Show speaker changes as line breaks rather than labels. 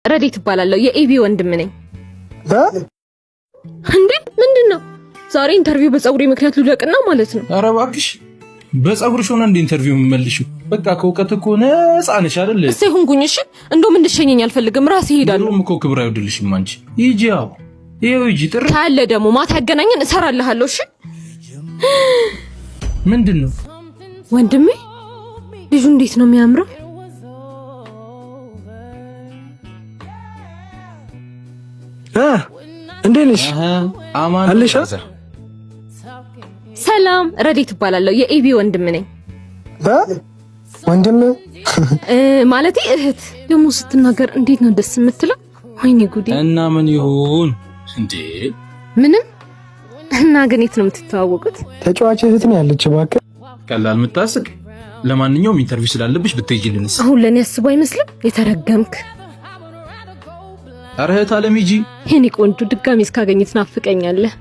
ረዴት እባላለሁ። የኤቢ ወንድም ነኝ። እንዴ ምንድን ነው ዛሬ interview በፀጉሬ ምክንያት ልውደቅና ማለት ነው?
ኧረ እባክሽ በፀጉርሽ ሆነ እንደ interview የምመልሽው? በቃ ከእውቀት እኮ ነፃ ነሽ አይደል?
እሰይ ሁንኩኝ። እሺ እንደውም እንድሸኘኝ አልፈልግም፣ ራሴ እሄዳለሁ።
ድሮም እኮ ክብር አይወድልሽም አንቺ። ሂጂ፣ ያው ይኸው ሂጂ። ጥር
ታያለ ደግሞ ማታ ያገናኘን እሰራልሃለሁ። እሺ
ምንድን ነው
ወንድሜ? ልጁ እንዴት ነው የሚያምረው!
እንዴት ነሽ?
አማን
አለሽ?
ሰላም፣ ረዴት እባላለሁ። የኤቢ ወንድም ነኝ።
ወንድም
ማለቴ እህት። ደግሞ ስትናገር እንዴት ነው ደስ የምትለው! ወይኔ ጉዴ!
እና ምን ይሁን እንዴ?
ምንም። እና ግን የት ነው የምትተዋወቁት?
ተጫዋች እህት ነው ያለች። እባክህ
ቀላል የምታስቅ። ለማንኛውም interview ስላለብሽ ብትሄጂልንስ?
አሁን ለእኔ አስቦ አይመስልም። የተረገምክ።
ኧረ እህት አለም ሂጂ።
የኔ ቆንጆ፣ ድጋሚ እስካገኝ ትናፍቀኛለህ።